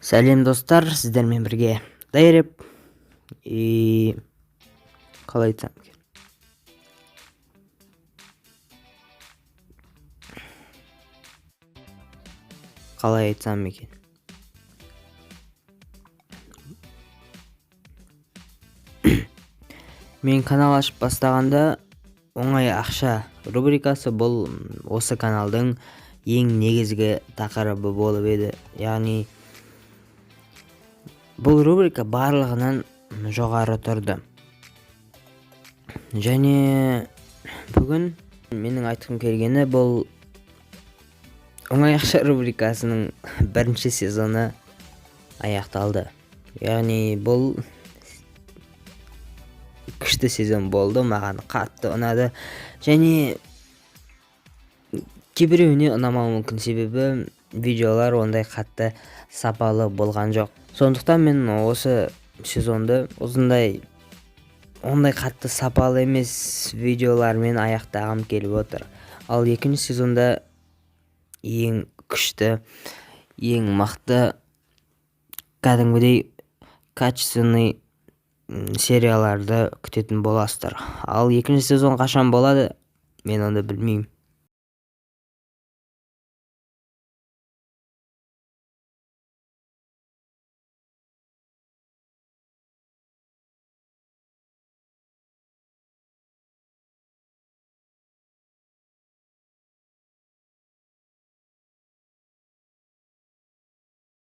Сәлем, достар! Сіздермен бірге Дайреп. И қалай айтсам екен, қалай айтсам екен, мен канал ашып бастағанда «Оңай ақша» рубрикасы бұл осы каналдың ең негізгі тақырыбы болып еді. Яғни бұл рубрика барлығынан жоғары тұрды. Және бүгін менің айтқым келгені: бұл «Оңай ақша» рубрикасының бірінші сезоны аяқталды. Яғни бұл күшті сезон болды, маған қатты ұнады. Және кейбіреуіне ұнамауы мүмкін, себебі видеолар ондай қатты сапалы болған жоқ. Сондықтан мен осы сезонды осындай ондай қатты сапалы емес видеолармен аяқтағым келіп отыр. Ал екінші сезонда ең күшті, ең мықты, кәдімгідей качественный серияларды күтетін боласыздар. Ал екінші сезон қашан болады, мен оны білмеймін.